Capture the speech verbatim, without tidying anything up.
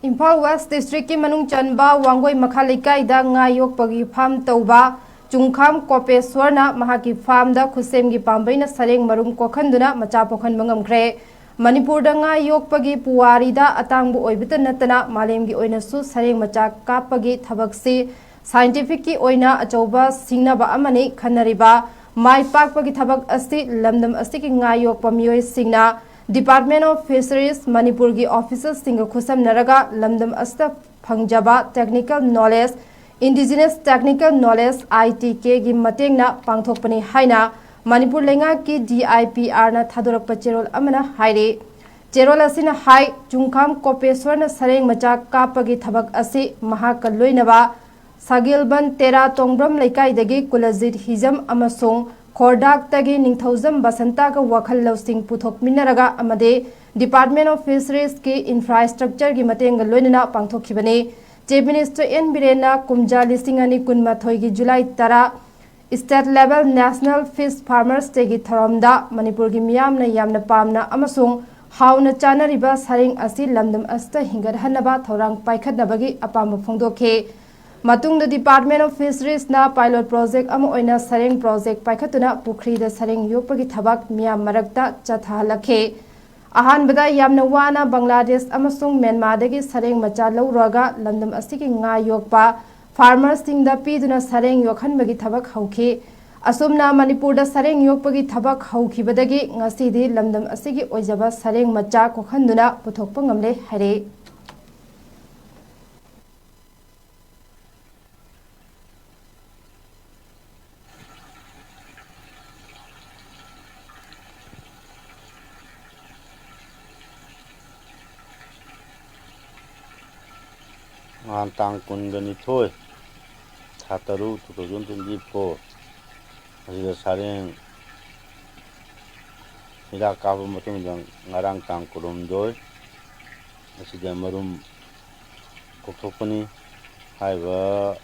Imphal west ꯗꯤꯁꯇ꯭ꯔꯤꯛꯀꯤ ꯃꯅꯨꯡ ꯆꯟꯕ ꯋꯥꯡꯒꯣꯏ ꯃꯈꯥ ꯂꯩꯀꯥꯏꯗ ꯉꯥ ꯌꯣꯛꯄꯒꯤ ꯐꯥꯔꯝ ꯇꯧꯕ ꯆꯨꯡꯈꯥꯝ ꯀꯣꯄꯦꯁ꯭ꯋꯔꯅ ꯃꯍꯥꯛꯀꯤ ꯐꯥꯔꯝꯗ ꯈꯨꯠꯁꯦꯝꯒꯤ ꯄꯥꯝꯕꯩꯅ ꯁꯔꯦꯡ ꯃꯔꯨꯝ ꯀꯣꯛꯍꯟꯗꯨꯅ ꯃꯆꯥ ꯄꯣꯛꯍꯟꯕ ꯉꯝꯈ꯭ꯔꯦ꯫ ꯃꯅꯤꯄꯨꯔꯗ ꯉꯥ ꯌꯣꯛꯄꯒꯤ ꯄꯨꯋꯥꯔꯤꯗ ꯑꯇꯥꯡꯕ ꯑꯣꯏꯕꯇ ꯅꯠꯇꯅ ꯃꯥꯂꯦꯝꯒꯤ ꯑꯣꯏꯅꯁꯨ ꯁꯔꯦꯡ ꯃꯆꯥ ꯀꯥꯞꯄꯒꯤ ꯊꯕꯛꯁꯤ scientific ꯀꯤ ꯑꯣꯏꯅ ꯑꯆꯧꯕ ꯁꯤꯡꯅꯕ ꯑꯃꯅꯤ ꯈꯟꯅꯔꯤꯕ ꯃꯥꯏ ꯄꯥꯛꯄꯒꯤ ꯊꯕꯛ ꯑꯁꯤ ꯂꯝꯗꯝ ꯑꯁꯤꯒꯤ ꯉꯥ ꯌꯣꯛꯄ ꯃꯤꯑꯣꯏꯁꯤꯡꯅ Department of Fisheries ꯃꯅꯤꯄꯨꯔꯒꯤ officer ꯁꯤꯡꯒ ꯈꯨꯠꯁꯝꯅꯔꯒ ꯂꯝꯗꯝ ꯑꯁꯤꯗ ꯐꯪꯖꯕ technical knowledge, indigenous technical knowledge, I T K ꯒꯤ ꯃꯇꯦꯡꯅ ꯄꯥꯡꯊꯣꯛꯄꯅꯤ ꯍꯥꯏꯅ ꯃꯅꯤꯄꯨꯔ ꯂꯩꯉꯥꯛꯀꯤ D I P R ꯅ ꯊꯥꯗꯣꯔꯛꯄ ꯆꯦꯔꯣꯜ ꯑꯃꯅ ꯍꯥꯏꯔꯤ꯫ ꯆꯦꯔꯣꯜ ꯑꯁꯤꯅ ꯍꯥꯏ, ꯆꯨꯡꯈꯥꯝ ꯀꯣꯄꯦꯁ꯭ꯋꯔꯅ ꯁꯔꯦꯡ ꯃꯆꯥ ꯀꯥꯞꯄꯒꯤ ꯊꯕꯛ ꯑꯁꯤ ꯃꯍꯥꯛꯀ ꯂꯣꯏꯅꯕ ꯁꯥꯒꯤꯜꯕꯟ ꯇꯦꯔꯥ ꯇꯣꯡꯕ꯭ꯔꯝ ꯂꯩꯀꯥꯏꯗꯒꯤ ꯀꯨꯂꯖꯤꯠ ꯍꯤꯖꯝ ꯑꯃꯁꯨꯡ ꯈꯣꯔꯗꯥꯛꯇꯒꯤ ꯅꯤꯡꯊꯧꯖꯝ ꯕꯁꯟꯇꯒ ꯋꯥꯈꯜ ꯂꯧꯁꯤꯡ ꯄꯨꯊꯣꯛꯃꯤꯟꯅꯔꯒ ꯑꯃꯗꯤ Department of Fisheries ꯀꯤ infrastructure ꯒꯤ ꯃꯇꯦꯡꯒ ꯂꯣꯏꯅꯅ ꯄꯥꯡꯊꯣꯛꯈꯤꯕꯅꯤ꯫ Chief Minister N ꯕꯤꯔꯦꯟꯅ ꯀꯨꯝꯖꯥ ꯂꯤꯁꯤꯡ ꯑꯅꯤ ꯀꯨꯟꯃꯥꯊꯣꯏꯒꯤ ꯖꯨꯂꯥꯏ ꯇꯔꯥ State Level National Fish Farmers Day ꯒꯤ ꯊꯧꯔꯝꯗ ꯃꯅꯤꯄꯨꯔꯒꯤ ꯃꯤꯌꯥꯝꯅ ꯌꯥꯝꯅ ꯄꯥꯝꯅ ꯑꯃꯁꯨꯡ ꯍꯥꯎꯅ ꯆꯥꯅꯔꯤꯕ ꯁꯔꯦꯡ ꯑꯁꯤ ꯂꯝꯗꯝ ꯑꯁꯤꯗ ꯍꯤꯡꯒꯠꯍꯟꯅꯕ ꯊꯧꯔꯥꯡ ꯄꯥꯏꯈꯠꯅꯕꯒꯤ ꯑꯄꯥꯝꯕ ꯐꯣꯡꯗꯣꯛꯈꯤ꯫ ꯃꯇꯨꯡꯗ Department of Fisheries ꯅ pilot project ꯑꯃ ꯑꯣꯏꯅ ꯁꯔꯦꯡ project ꯄꯥꯏꯈꯠꯇꯨꯅ ꯄꯨꯈ꯭ꯔꯤꯗ ꯁꯔꯦꯡ ꯌꯣꯛꯄꯒꯤ ꯊꯕꯛ ꯃꯤꯌꯥꯝ ꯃꯔꯛꯇ ꯆꯠꯊꯍꯜꯂꯛꯈꯤ꯫ ꯑꯍꯥꯟꯕꯗ ꯌꯥꯝꯅ ꯋꯥꯅ ꯕꯪꯒ꯭ꯂꯥꯗꯦꯁ ꯑꯃꯁꯨꯡ ꯃ꯭ꯌꯥꯟꯃꯥꯔꯗꯒꯤ ꯁꯔꯦꯡ ꯃꯆꯥ ꯂꯧꯔꯨꯔꯒ ꯂꯝꯗꯝ ꯑꯁꯤꯒꯤ ꯉꯥ ꯌꯣꯛꯄ farmers ꯁꯤꯡꯗ ꯄꯤꯗꯨꯅ ꯁꯔꯦꯡ ꯌꯣꯛꯍꯟꯕꯒꯤ ꯊꯕꯛ ꯍꯧꯈꯤ꯫ ꯑꯁꯨꯝꯅ ꯃꯅꯤꯄꯨꯔꯗ ꯁꯔꯦꯡ ꯌꯣꯛꯄꯒꯤ ꯊꯕꯛ ꯍꯧꯈꯤꯕꯗꯒꯤ ꯉꯁꯤꯗꯤ ꯂꯝꯗꯝ ꯑꯁꯤꯒꯤ ꯑꯣꯏꯖꯕ ꯁꯔꯦꯡ ꯃꯆꯥ ꯀꯣꯛꯍꯟꯗꯨꯅ ꯄꯨꯊꯣꯛꯄ ꯉꯝꯂꯦ ꯍꯥꯏꯔꯤ꯫ ꯅꯍꯥꯟ ꯇꯥꯡ ꯀꯨꯟꯒ ꯅꯤꯊꯣꯏ, ꯊꯥ ꯇꯔꯨꯛ, two thousand twenty four ꯑꯁꯤꯗ ꯁꯔꯦꯡ ꯍꯤꯗꯥꯛ ꯀꯥꯞꯄ ꯃꯇꯨꯡꯗ ꯉꯔꯥꯡ ꯇꯥꯡ ꯀꯨꯟꯍꯨꯝꯗꯣꯏ ꯑꯁꯤꯗ ꯃꯔꯨꯝ ꯀꯣꯛꯊꯣꯛꯄꯅꯤ꯫ ꯍꯥꯏꯔꯤꯕ